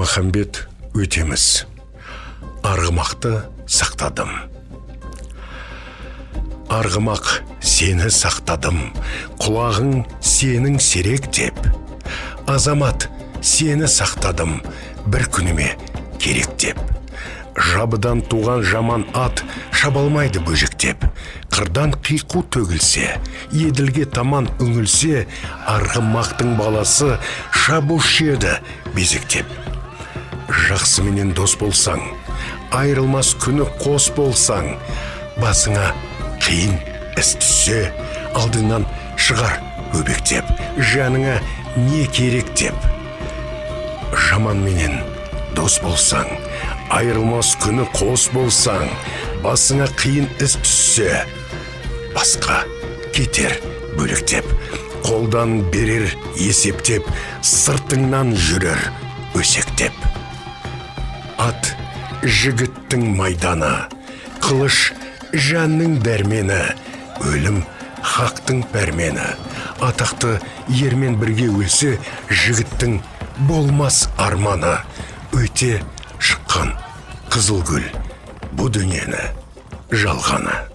Аймахамбет Өтеміс. Арғымақты сақтадым. Арғымақ, сені сақтадым, құлағың сенің серек деп. Азамат, сені сақтадым, бір күніме керек деп. Жабыдан туған жаман ат шабалмайды бөжектеп. Қырдан қиқу төгілсе, Еділге таман үңілсе, арғымақтың баласы шабушы еді безектеп. Жақсыменен дос болсаң, айырылмас күні қос болсаң, басыңа қиын іс түссе, алдыңнан шығар өбектеп, жаныңа не керек деп. Жаманменен дос болсаң, айырылмас күні қос болсаң, басыңа қиын іс түссе, басқа кетер бөлектеп, қолдан берер есептеп, сыртыңнан жүрер өсектеп. Ат жігіттің майданы, қылыш жанның дәрмені, өлім хақтың пәрмені. Атақты ермен бірге өлсе, жігіттің болмас арманы. Өте шыққан қызыл гүл бұ дүниені жалғаны.